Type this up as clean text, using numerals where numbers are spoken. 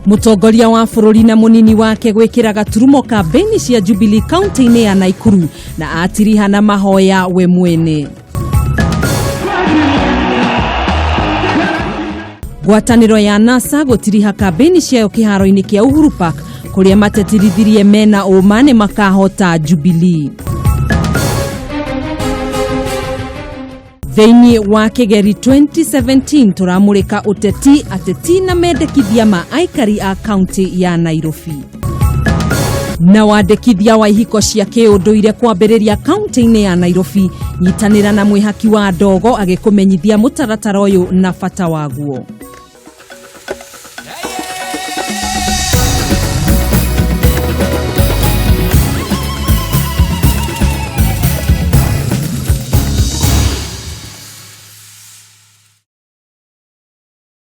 Mũtongoria wa bũrũri na mũnini wake gwĩkĩra gaturumo kambĩini cia Jubilee kaunti-inĩ ya Naikuru na atiriha na mahoya we mwene. Ngwatanĩro ya NASA gũtiriha kambĩini ciayo kĩharo-inĩ kĩa Uhuru Park kũrĩa matetirithirie mena ũma nĩ makahota Jubilee. Thĩinĩ wa Kĩgeri 2017 tũramũrĩka ũteti, ateti na mendekithia ma aikari a kaunti ya Nairobi. Na wandĩkithia wa ihiko cia kĩũndũire kwambĩrĩria kaunti-inĩ ya Nairobi. Nyitanĩra na mwĩhaki wa ndogo agĩkũmenyithia mũtaratara ũyũ na bata waguo.